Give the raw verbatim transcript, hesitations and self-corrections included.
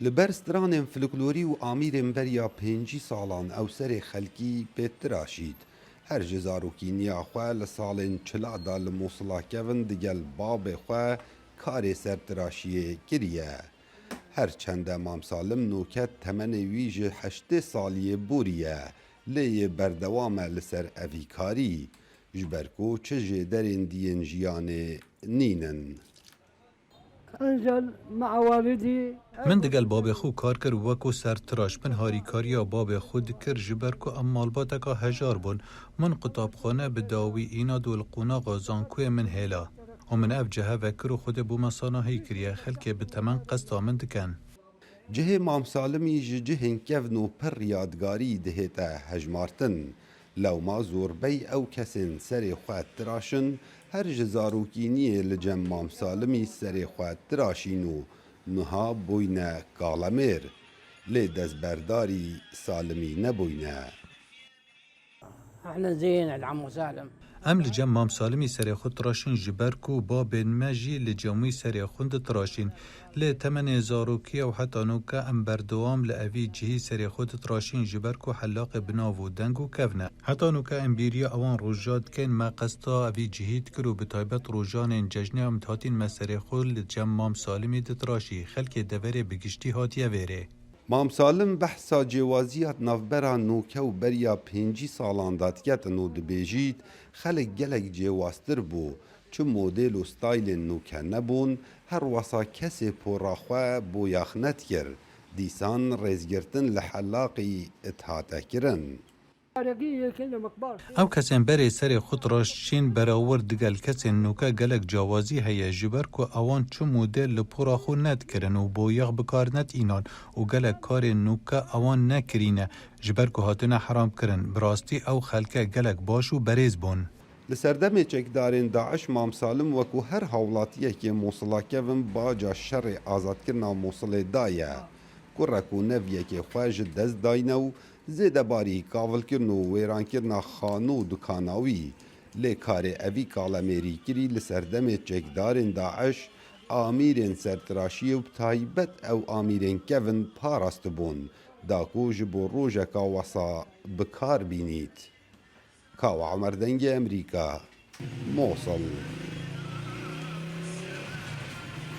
Li ber stranên folklorî û amîrên beriya pêncî salan ew serê xelkî pê tiraşît. Her ji zarokîniya xwe li salên çila de li Mosila kevin digel babê xwe karê sertiraşiyê kiriye. Her çende Mam Salim noke temenê wî ji heştê saliyê borî ye, lê yê berdewam e li ser evî karî, ji ber ku çi jêderên diyên jiyanê nînin. أنزل مع والدي. Min digel babê xwe kar kir wekû sertiraş. Min harîkariya babê xwe dikir, ji ber ku em malbateka hejar bûn. Min qutabxane bi dawî îna dû li qonaxa zankoyê min hêla. Û min ev cihe vekir û Xwedê bo me sanahî kiriye. Xelkê bi temen qesta min dikin. Cihê Mam Salimî ji cihên kevn û pir yadgarî dihête hejmartin. Lewma zorbey ew kesên serê xwe tiraşin, her ji zarokîniyê li cem Mam Salimî serê xwe tiraşîn û niha bûyne kalemêr. Lê destberdarî Salimî nebûyne. احنا زين عند عمو سالم. Em li cem Mam Salimî serê xwe tiraşin, ji ber ku babên me jî li cem wî serê xwe ditiraşîn. Lê temenê zarokiya û heta noke em berdewam li evî cihî serê xwe ditiraşîn, ji ber ku helaqê bi nav û deng û kevn e. Heta noke em bîriya ewan roja dikeyn, me qesta evî cihî dikir û bi taybet rojanên cejnê em dihatîn me serê xwe li cem Mam Salimî ditiraşî. Xelkê deverê bi giştî hatiye vêrê. Mam Salim behsa cêwaziya di navbera noke û beriya pêncî salan de diketin û dibêjît, xelk gelek cêwaztir bû, çi modêl û staylên noke nebûn, her wesa kesê pora xwe boyax nedikir, dîsan rêzgirtin li helaqî dihate kirin. Ew kesên berê serê xwe tiraşîn berawir digel kesên nûke gelek cawazî heye, ji ber ku ewan çi model li pora xwe nedikirin û boyax bi kar netînan û gelek karên nûke ewan nekirîne, ji ber ku hatine heram kirin. Bi rastî ew xelke gelek baş û berêz bûn. Li serdemê çekdarên DAIŞ Mam Salim wekû her hawlatiyekê Mosila kevin baca şerê azadkirina Mosilê daye. Kurek û neviyekê xwe ji dest dayne û zêdebarî kavilkirin û wêrankirina xano û dukana wî. Lê karê evî kalemêrîkirî li serdemê çekdarên DAIŞ, amîrên sertiraşiyê û bi taybet ew amîrên kevin parastibûn, da ku ji bo rojeka wesa bi kar bînît. Kawa Omer Dengê Emerîka, Mosil.